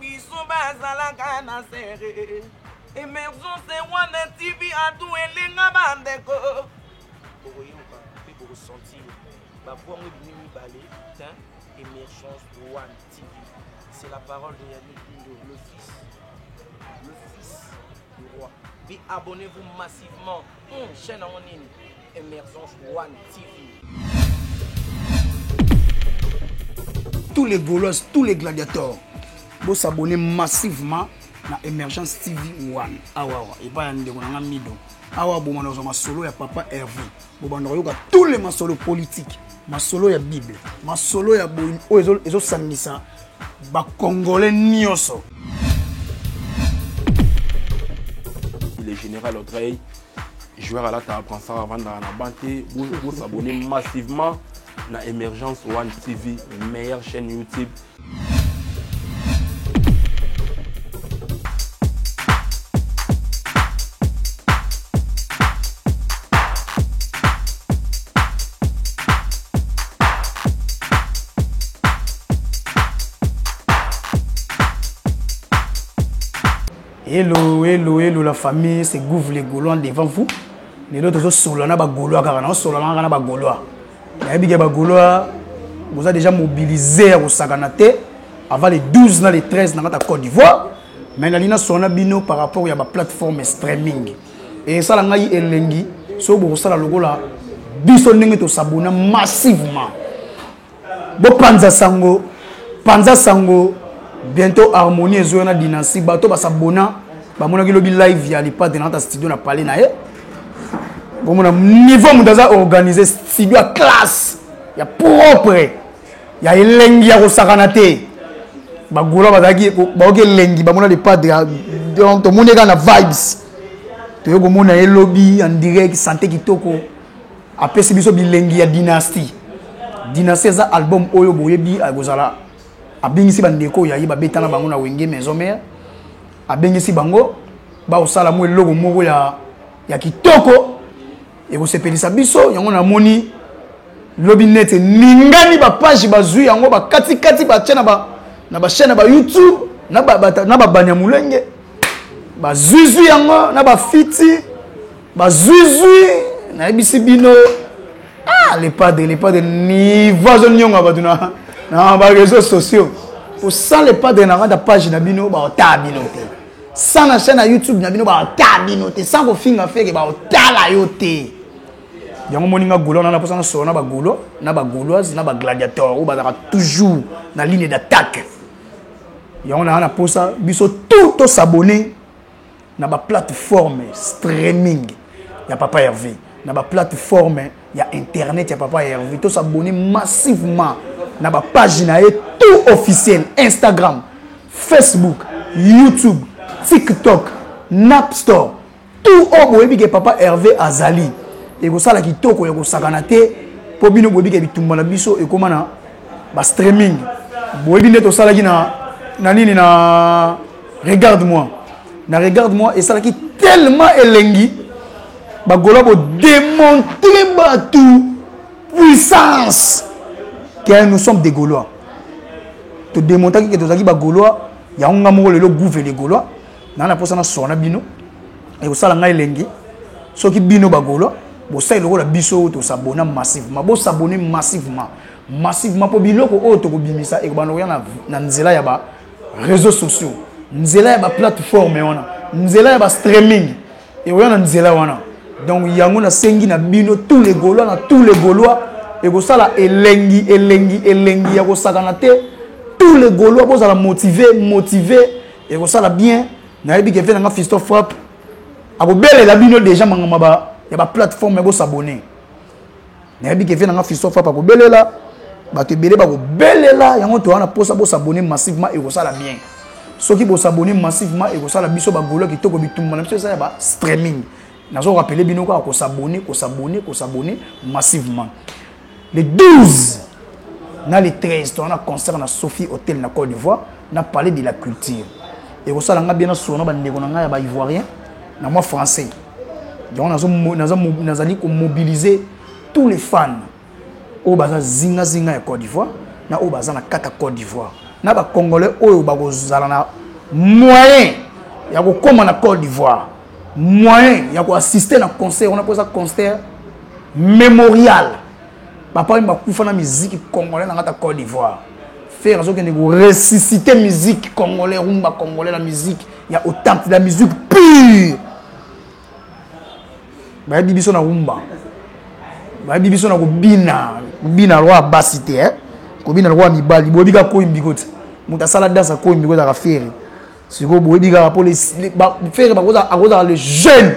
Biso bazalaka na serre. Emergence wana TV atu elinga bandeko. Bokoyoka mpe bokosentir ba voix ngo ebimi mibale teint Emergence One TV. C'est la parole de Yannick Bindo, le fils du roi. Puis abonnez-vous massivement. Chaîne en nini Emergence One TV. Tous les Gaulois, tous les gladiateurs, vous s'abonnez massivement na Emergence TV One. Awa awa, et pas ndeko na mido. Awa boma na masolo ya papa Hervé. Bobanda koyoka tous les masolo politiques, masolo ya Bible, masolo ya boyi oyo ezosangisa ba Congolais nyonso. Le général Audrey, joueur à la table, prend ça avant dans la bande, vous s'abonnez massivement na Emergence One TV, meilleure chaîne YouTube. Hello, hello, hello la famille, c'est Gouv les Gaulois devant vous. Les autres sont solo na ba Gaulois kaka na solo na ba Gaulois. Nayebi ke ba Gaulois vous a déjà mobilisé ya kosakana te avant les 12 na les 13 na kati ya Côte d'Ivoire. Mais na lina sona bino par rapport ya ba plateforme streaming. Et ça la ngai elengi so bokosala lokola biso ndenge tosabona massivement. Bopanza sango, panza sango, bientôt harmonie ezoya na dynastie, bato basabona, bamonaki lobi live ya Lipadre na kati ya studio na palais na ye. Bomona niveau moto aza organiser studio ya classe, ya propre, ya elengi ya kosakana te. Ba Gaulois bazalaki baoki elengi, bamona Lipadre, donc tomoni kaka na vibes. Toye komona ye lobi en direct, santé kitoko. Apesi biso bilengi ya dynastie. Dynastie eza album oyo boyebi akozala abengisi bandeko ya ye babetana bango na Wenge Maison Mère, abengisi bango baosala mwa eloko moko ya kitoko ekosepelisa biso. Yango namoni lobi nete ningani ba page bazwi yango bakatikati batie na ba chaîne ya ba YouTube na ba Banyamulenge bazwizwi yango na ba fiti bazwizwi. Nayebisi bino, le padre, le padre niveau azonyonga bato na ba réseaux sociaux. Pour sans le padre na kati ya page na bino baotala bino te, sans na chaîne ya YouTube na bino baotala bino te, sans kofinga feke baotala yo te. Yango moninga Gaulois na posa na solo na ba Gaulois, na ba Gauloise, na ba gladiateur oyo bazalaka toujours na ligne d'attaque. Yango na na posa biso tout to s'abonner na ba plateforme streaming ya Papa Hervé, na ba plateforme ya internet ya Papa Hervé, to s'abonner massivement na ba page na ye tout officiel, Instagram, Facebook, YouTube, TikTok, Napster, tout oyo boyebi ke Papa Hervé azali. Ekosala kitoko ya kosakana te po bino boyebi ke bitumba na biso ekoma na ba streaming. Boyebi nde tosalaki na nini na Regarde-moi. Na Regarde-moi esalaki tellement elengi ba Gaulois bo démontrer bato puissance que nous sommes des Gaulois. To démontaki ke tozalaki ba Gaulois, yango nga moko lelo gouve les Gaulois. Na na posa na sona bino ekosala ngai elengi soki bino ba Gaulois bosali lokola biso oyo tosabona massivement. Bosabone massivement, massivement po biloko oyo tokobimisa ekobanda koya na nzela ya ba réseaux sociaux, nzela ya ba plateforme wana, nzela ya ba streaming ekoya na nzela wana. Donc yango nasengi na bino tous les Gaulois na tous les Gaulois ekosala elengi, elengi, elengi ya kosakana te. Tous les Gaulois bozala motivé, motivé ekosala bien. Nayebi ke ve nanga Fiston Frappe akobelela bino déjà mangama ya ba plateforme bosabonner. Nayebi ke ve nanga Fiston Frappe akobelela bato ebele bakobelela yango to wana posa bosabonner massivement ekosala bien. Soki bosabonner massivement ekosala biso ba Gaulois kitoko, bitumba na biso eza ya ba streaming. Nazo rappeler bino kaka kosabonner, kosabonner, kosabonner massivement. Le 12 na le 13 to wana concert na Sophie Hotel na Côte d'Ivoire na Palais de la Culture. Ekosala nga bien na sona ba ndeko na nga ya ba Ivoirien na moi français. Donc nazali ko mobiliser tous les fans oyo baza zinga zinga ya Côte d'Ivoire na oyo baza na kata Côte d'Ivoire. Na ba Congolais oyo bakozala na moyen ya kokóma na Côte d'Ivoire, moyen ya koassister na concert wana, mpo eza concert mémorial. Papa oyo bakufa na musique congolais na kati ya Côte d'Ivoire, Ferre azokende koressusciter musique congolais, rumba congolais, la musique ya authentique, la musique pure. Bayebi biso na rumba, bayebi biso na kobina, kobina lokola basi te, eh? Kobina lokola mibali. Boyebi kaka koyimbi koti moto asala danse akoyimbi kozalaka Ferre. Sikoyo boyebi kaka mpo Ferre akozala le jeune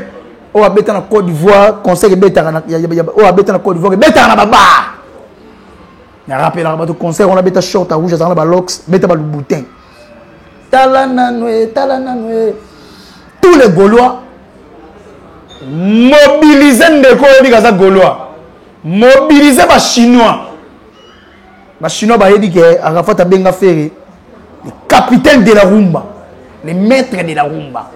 oyo abeta na Côte d'Ivoire, concert ebetaka oyo abeta na Côte d'Ivoire ebetaka na babar. Narapelaka bato concert wana, abeta short ya rouge, azalaka na balox, beta baLouboutin. Tala nanu e, tala nanu e. Tous les Gaulois mobilise. Ndeko oyebi kaza Gaulois, mobilise Bachinois. Bachinois bayebi ke Arafat abenga Ferre le capitaine de la rumba, le maître de la rumba.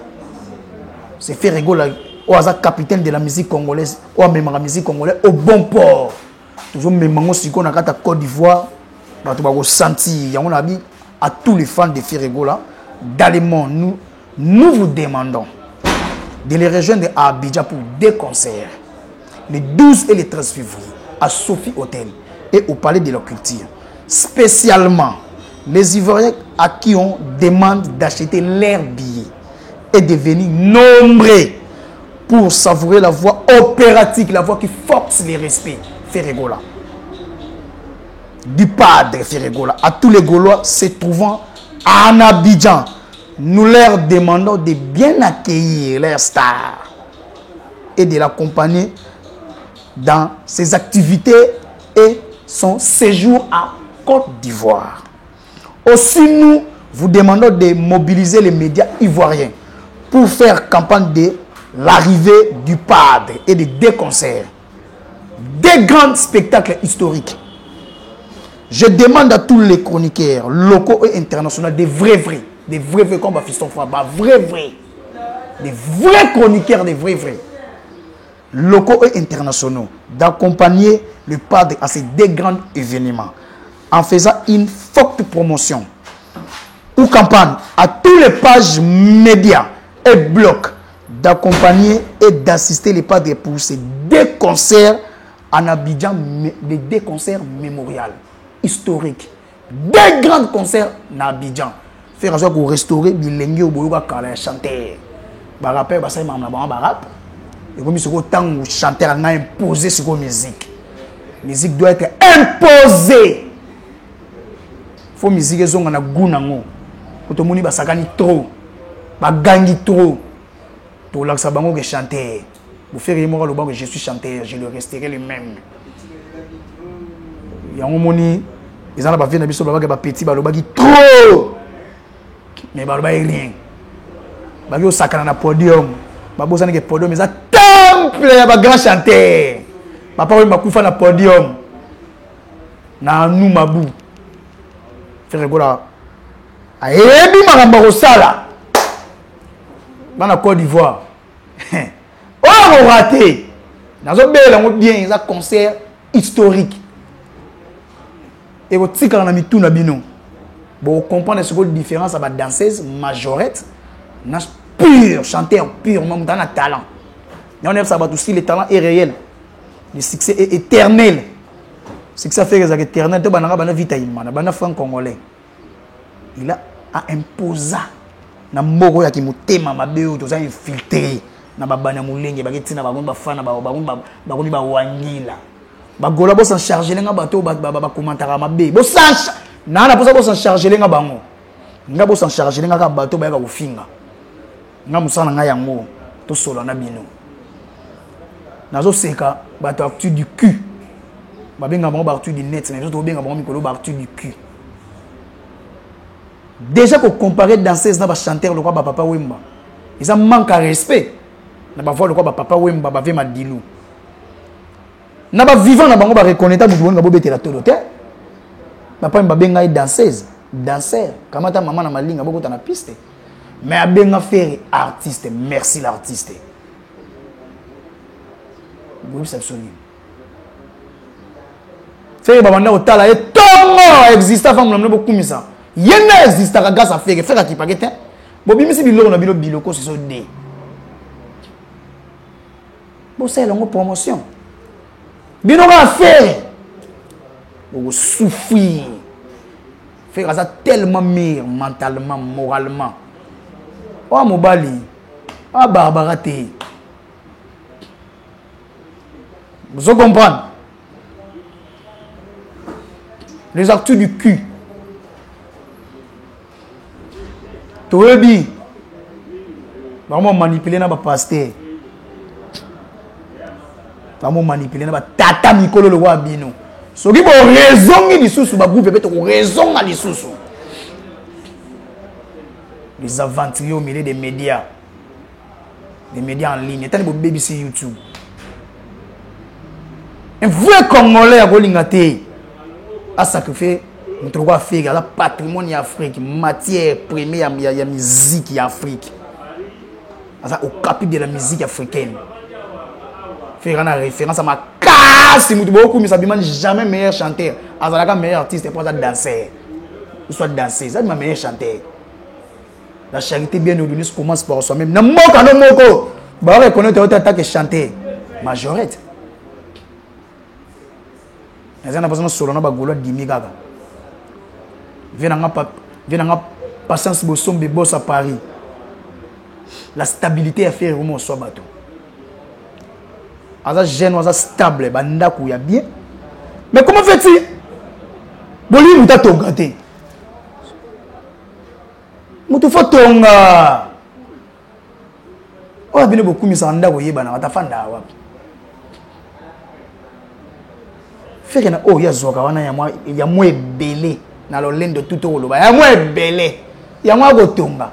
C'est Ferre Gola oyo aza capitaine de la musique congolaise, oyo amemaka musique congolaise au bon port. Tozomema yango sikoyo na kati ya Côte d'Ivoire, bato bakosentir yango. Na bi à tous les fans de Ferre Gola dans le monde, nous, nous vous demandons de les rejoindre à Abidjan pour deux concerts, le 12 et le 13 février, à Sophie Hotel et au Palais de la Culture. Spécialement les Ivoiriens à qui on demande d'acheter leurs billets et de venir nombreux pour savourer la voix opératique, la voix qui force les respects, Ferre Gola. Du padre Ferre Gola. À tous les Gaulois se trouvant en Abidjan, nous leur demandons de bien accueillir leur star et de l'accompagner dans ses activités et son séjour à Côte d'Ivoire. Aussi, nous vous demandons de mobiliser les médias ivoiriens pour faire campagne de l'arrivée du padre et de deux concerts, des grands spectacles historiques. Je demande à tous les chroniqueurs locaux et internationaux, des vrais vrais, des vrais vrais comme Fiston Fraba, vrais vrais, des vrais chroniqueurs, des vrais vrais, locaux et internationaux, d'accompagner le padre à ces deux grands événements en faisant une forte promotion ou campagne à toutes les pages médias et blocs d'accompagner et d'assister les padres pour ces deux concerts en Abidjan, les deux concerts mémorials, historiques. Deux grands concerts en Abidjan. Ferre aza restaurer bilenge oyo boyoka kala ya chanteur. Barappeur basali makambo na bango, barap ekomi sikoyo ntango chanteur anga imposé. Sikoyo musique, musique doit être imposée. Faut musique ezonga na goût nango, po tomoni basakani trop, bagangi trop. Tolakisa bango ke chanteur boFerre ye moko alobaka: "Je suis chanteur, je le resterai le même." Yango moni eza na bavieux na biso balobaki, bapetits balobaki trop, mais balobaki rien. Baki osakana na podium, babosani ke podium eza temple ya bagrand chanteur. Papa oyo bakufa na podium na anu mabu. Ferre Gola ayebi makambo akosala. Bana Côte d'Ivoire oyo akorater, nazobela yango bien. Eza concert historique, ekotikala na mitu na bino. Bocomprendre sikoyo différence ya badanseuse majorette na pur chanteur, purement moto na talent. Yango nayebisaka bato: si le talent est réel, le succès est éternel. Succès affaire ezalaka éternel. To bananga bana Vita Imana, bana franc congolais, il a aimposa na mboka oyo yaki motema mabe oyo toza infiltré na babana molenge. Baki ntina bakomi bafana, bakomi bawangila bagola. Bosan charge nga bato bakomantaka mabe, naa na mposa bosan charge nga bango. Nga bosan charge nga kaka bato bayaka kofinga nga. Mosala na ngai yango, tosola na bino. Nazoseka bato actu du cul, babenga bango baactu du net, na biso tokobenga bango mikolo baactu du cul. Déjà kocompare danseuse na bachanteur lokwa bapapa Wemba eza manque à respect na bavoix lokwa bapapa Wemba, bave Madilu. Na bavivant na bango bareconnaître motu boninga bobetela tolo te. Papa Wemba abenga ye danseuse, danser, kamata mama na malinga bokota na piste, mais abenga Ferre artiste. Merci l'artiste. Boyebisa biso nini? Ferre babanda kotala ye ntongo existe avant mona mino bokumisa. Ye nde existaka grâce à Ferre. Ferre akipake te. Bobimisi biloko na bino biloko soso de. Bosalela yango promotion. Bino kaka Ferre. Bokosouffrir. Ferre aza tellement mûr mentalement, moralement. Oyo mobali, oyo Barbara te. Vous comprenez? Les actes du cul. Toyebi. Vraiment manipuler na ba pasteur. Vraiment manipuler na ba tata mikolo lokola bino. Soki bo raisongi lisusu ba groupe pe toko raisonga lisusu. Les aventuriers au milieu des médias. Les médias en ligne. Etali bobebisi YouTube. Un vrai Congolais akolinga te a sacrifier moto lokola Ferre aza patrimoine ya Afrique, matière première ya musique ya Afrique. Aza au capi de la musique africaine. Ferre na référence ya makasi, moto bokokumisa bima jamais meilleur chanteur. Azalaka meilleur artiste po aza danseur. Ou soit danser, aza bima meilleur chanteur. La charité bien ordonnée commence par soi-même. Na mboka no moko, ba reconnaître yo en tant que chanteur. Majorette. Naza na besoin solo na ba golo dimi kaka. Viens nga pa, viens nga patience bosombe boss à Paris. La stabilité à faire au soit bateau. Aza jeune, aza stable, ba ndaku ya bien. Mais comment fais-tu? Boli muta tonga te. Mutu fo tonga. Oyo bino bokumisaka ndako oyebanaka ata fanda wapi. Ferre na oyo azwaka wana ya mwa ebele na lolendo tuto koloba ya mwa ebele yango akotonga.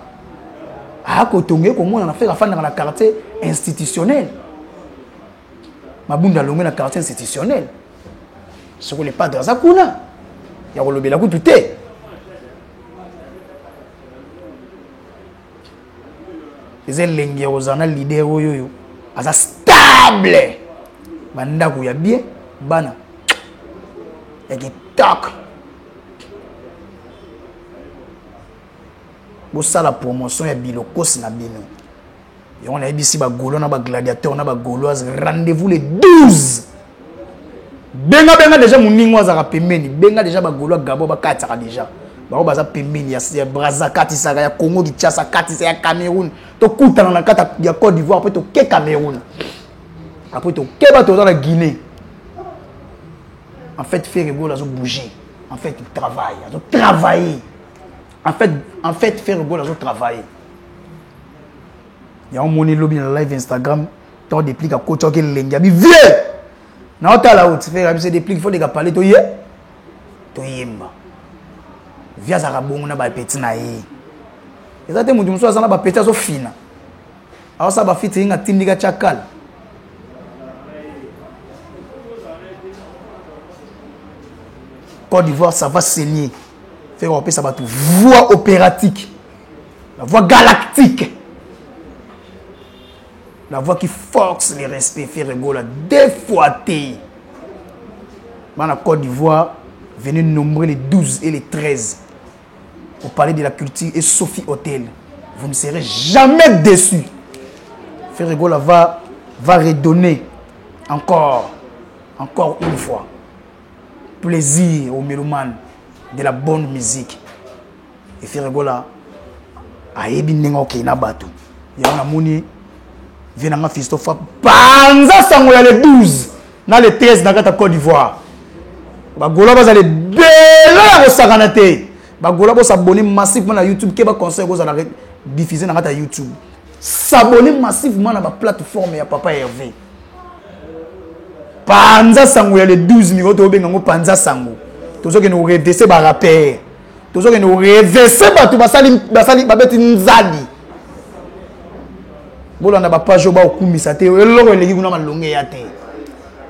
Akotonga ekomona na Ferre afandaka na quartier institutionnel. Mabunda alongwe na quartier institutionnel. Soko le padre aza kuna ya kolobela kutu te. Eza elengi ya kozala na leader oyo oyo aza stable, bandako ya bien, bana ya kitoko. Bosala promotion ya bilokosi na bino. Yango nayebisi ba Gaulois na ba gladiateurs na ba Gauloises, rendez-vous le 12. Benga benga déjà moningo azaka pembeni, benga déjà ba Gaulois Gabon bakatisaka déjà. Bango baza pembeni ya Brazza katisaka, ya Congo Kinshasa katisa, ya Cameroun. Tokutana na kati ya Côte d'Ivoire, après toke Cameroun. Après toke bato oza na Guinée. En fait, Ferre Gola azo bouger. En fait, il travaille, azo travailler. En fait, Ferre Gola azo travailler. Ya omoni lobi na live Instagram, to déplique à côté que lengi abi vieux. Na otala out Ferre abi c'est déplique, faut de parler to ye. To yemba. Vieux azaka bongo na ba petit na ye. Eza te mutu musu azana ba petit azo fina. Awa sa ba fit inga tindika chakal. Côte d'Ivoire, ça va saigner. Ferre opé ça va tout voix opératique. La voix galactique. La voix qui force les respects. Ferre Gola, deux fois T. Dans la Côte d'Ivoire, venez nombrer les 12 et les 13 au Palais de la Culture et Sophie Hotel. Vous ne serez jamais déçus. Ferre Gola va redonner encore une fois plaisir aux mélomanes de la bonne musique. Et Ferre Gola ayebi ndenge okei na bato. Yango namoni vie nanga Fiston Fa panza sango ya le 12 na le 13 na kati ya Côte d'Ivoire. Bagola bazala ebele ya kosakana te. Bagola bosabonner massivement na YouTube ke ba conseil kozala diffuser na kati ya YouTube. S'abonner massivement na ba plateforme ya Papa Hervé. Panza sango ya le 12 miko to benga ngo panza sango. Tozokende ko redresser ba rappeurs. Tozokende ko redresser bato basali babeti nzadi. Bolanda ba page oyo bakokumisa te, eloko eleki kuna malonge ya te.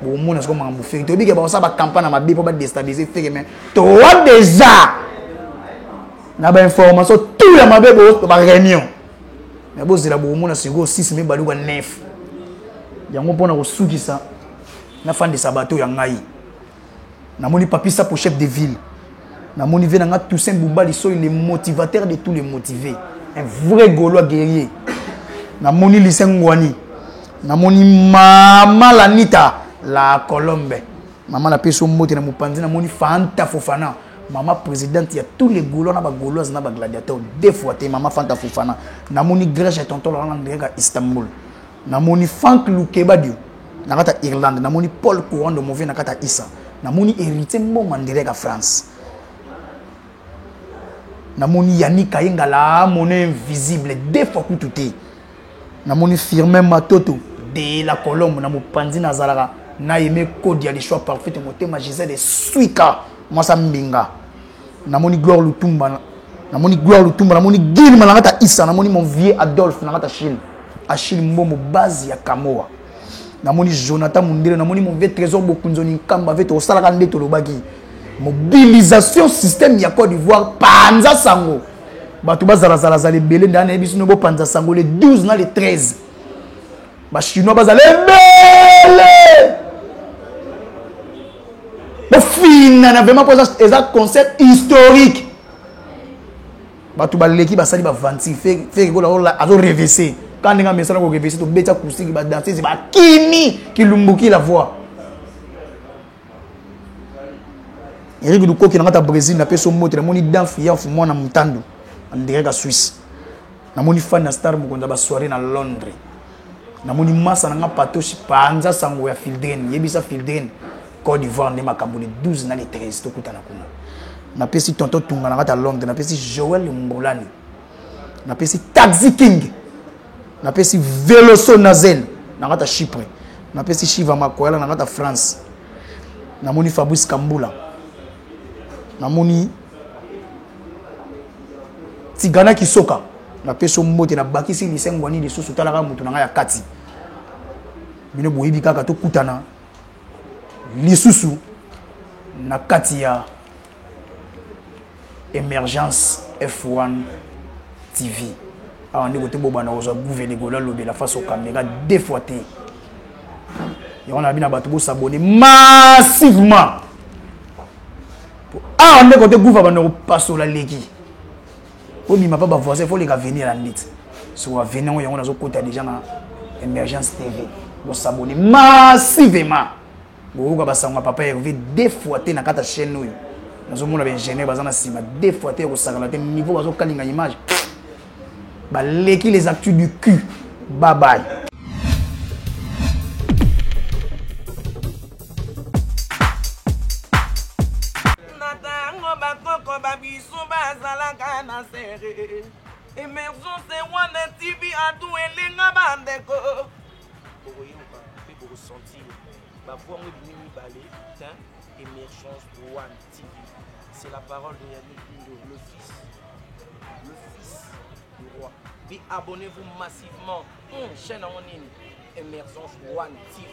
Bomona sikoyo makambo Ferre. Toyebi ke bakosala ba campagne na mabe mpo ba déstabiliser Ferre, mais toa déjà na ba information tout ya mabe bo ba réunion. Mais bozela bomona sikoyo 6 mibale ou 9. Yango mpona kosukisa nafandisa bato ya ngai. Namoni Papi Sapo chef de ville. Namoni vie na nga Toussaint Bouba Lisoyi, le motivateur de tous les motivés. Un vrai Gaulois guerrier. Namoni Lucien Ngwani. Namoni Mama Lanita, la Colombe. Mama na peso mbote na mopanzi namoni Fanta Fofana. Mama présidente ya tous les Gaulois na ba Gauloises na ba gladiateurs. Deux fois te Mama Fanta Fofana. Namoni Grèce ya tonton Laurent Andrega Istanbul. Namoni Frank Lukebadio na kati ya Irlande, namoni Paul Courant Mauvais na kati ya Issa, namoni Héritier Mboma direct ya France, namoni Yannick Kayenga la monnaie invisible deux fois kutu te, namoni Firmin Matoto de la Colombe na mopanzi nazalaka na aimé Kodia le choix parfait motema Gisèle Suika mwasa mbinga, namoni Gloire Lutumba, namoni Gloire Lutumba, namoni Gilma na kati ya Issa, namoni mon vieux Adolphe na kati ya Chine. Achille Mbombo base ya Kamoa, namoni Jonathan Mundele, namoni mon vieux Trésor Bokunzoni Nkamba ve tosalaka nde tolobaki mobilisation système ya Côte d'Ivoire panza sango bato bazalazalazala ebele nde nayebi sino bopanza sango le 12 na le 13 bachinois bazala ebele bofinana vraiment mpo eza concert historique. Bato baleki basali bavanti Ferre Gola azo revese ka ndenge amesana korevese tobeti acoustique badanseuse bakimi kilumbuki la voix. Eric Lukoki na ngata Brésil na peso mbote, namoni Dan Fianfu mwana mutandu en direct à Suisse, namoni fan na star mokonzi ba soirée na Londres, namoni massa na nga patoshi panza sango ya Fildren yebisa Fildren Côte d'Ivoire nde makambo le 12 na le 13 tokutana kuna. Napesi tonton Tunga na kati ya Londres, napesi Joël Mbolani, napesi Taxi King, napesi Veloso Nazel na kati ya Chypre, napesi Shiva Makoyala na kati ya France, namoni Fabrice Kambula, namoni Tigana Kisoka, napesi mbote, nabakisi Lucien Ngwani lisusu, talaka moto na ngai ya kati. Bino boyebi kaka tokutana lisusu na kati ya Emergence F1 TV. Awa ndeko te bobanda kozwa Gouve Legola lobela face au caméra deux fois te. Yango na bina bato bosabonner massivement. Awa ndeko te Gouve banda kopasola leki. Obima pa ba voisin faut leka venir na nditi. So avenir yango nazokota déjà na Emergence TV. Bosabonner massivement. Boyoka basango ya papa Hervé deux fois te na kata chaîne oyo. Nazomona ba ingénieur baza na sima deux fois te kosakana te niveau bazokalinga image. Baleki les actus du cul. Bye bye. Natango bakoko babiso bazalaka na serre. Emergence wana TV atu elinga bandeko. Bokoyoka pe bokosentir ba voix ngo ebimi mibale, hein? Emergence One TV. C'est la parole de Yannick Bindo, le fils du roi. Puis abonnez-vous massivement. Chaîne en ligne Emergence One TV.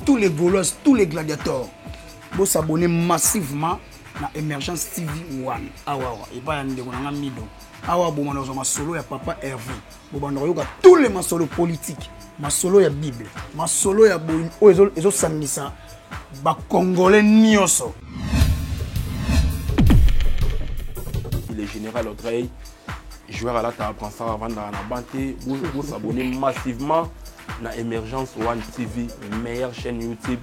Tous les Gaulois, tous les gladiateurs, vous s'abonnez massivement na Emergence TV One. Awa, et pas ndeko na mido. Awa bo mona masolo ya papa Hervé. Bo banda yoka tous les masolo politiques, masolo ya Bible, masolo ya boy oyo ezo sangisa ba Congolais nyonso. Le général Audrey, joueur à la table, prend ça avant dans la bande, vous s'abonnez massivement na Emergence One TV, meilleure chaîne YouTube.